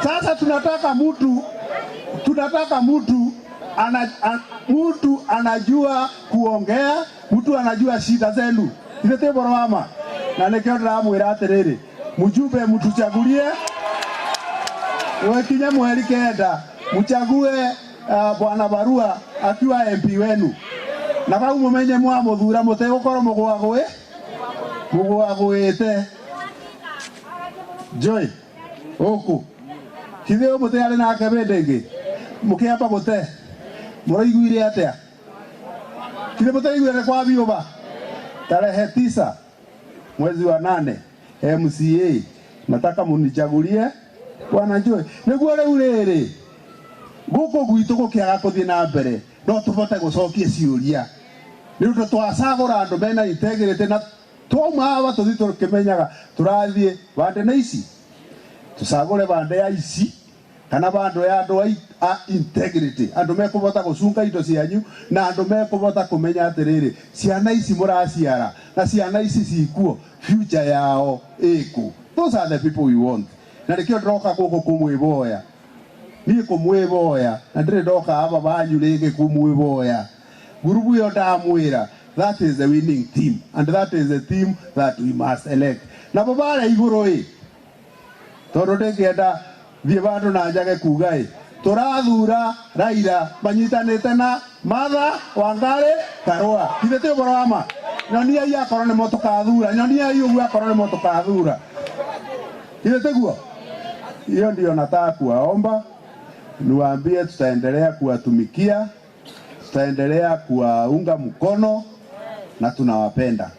Sasa tunataka mtu mtu anajua kuongea, mtu anajua shida zenu. Ithe ti ũhoro wa ma? Na nikio ndiramwira atiriri, mjumbe mtuchagulie wekinye mweri 9, mchague bwana Barua akiwa MP wenu, na bau mumenye mwamuthura mutegukorwo mugwagwite. Joy guku hithe ũyũ mũtiarĩ nake hĩndĩ ĩngĩ mũkĩamba gũte mũraiguire atĩa? Kithe mũtaiguire kwa biũba tarehe 9 mwezi wa 8 MCA, nataka munichagulie bwana Joy nĩguo rĩu rĩrĩ gũkũ gwitũ gũkĩaga kũthiĩ na mbere no tũbote gũcokia ciũria nĩ ũndũ twacagũra andũ mena integrity na twauma haha tũthiĩ tũkĩmenyaga tũrathiĩ bande na ici tũcagũre bande ya ici kana bandũ ya andũ a integrity, andũ mekũbota gũcunga indo cianyu na andũ mekũbota kũmenya atĩrĩrĩ, ciana ici mũraciara na ciana ici cikuo future yao ĩkũ. Those are the people we want, na nĩkĩo ndĩroka gũkũ kũmwĩboya niĩ kũmwĩboya na ndĩrĩ ndoka aba banyu rĩngĩ kũmwĩboya. Ngurubu ĩyo ndamwĩra, that is the winning team and that is the team that we must elect. Nabo barĩa igũrũ ĩ tondũ ndĩngĩenda thiĩ bandũ na njage kuga ĩ tũrathura Raila manyitanĩte na Martha Wangari Karua. Ithe ti ũhoro wa ma? Nyoniai akorwo nĩmo tũkathura, nyoniai ũguo akorwo nĩmo tũkathura. Ithe tiguo? Hiyo ndio nataka kuwaomba, niwaambie tutaendelea kuwatumikia, tutaendelea kuwaunga mkono na tunawapenda.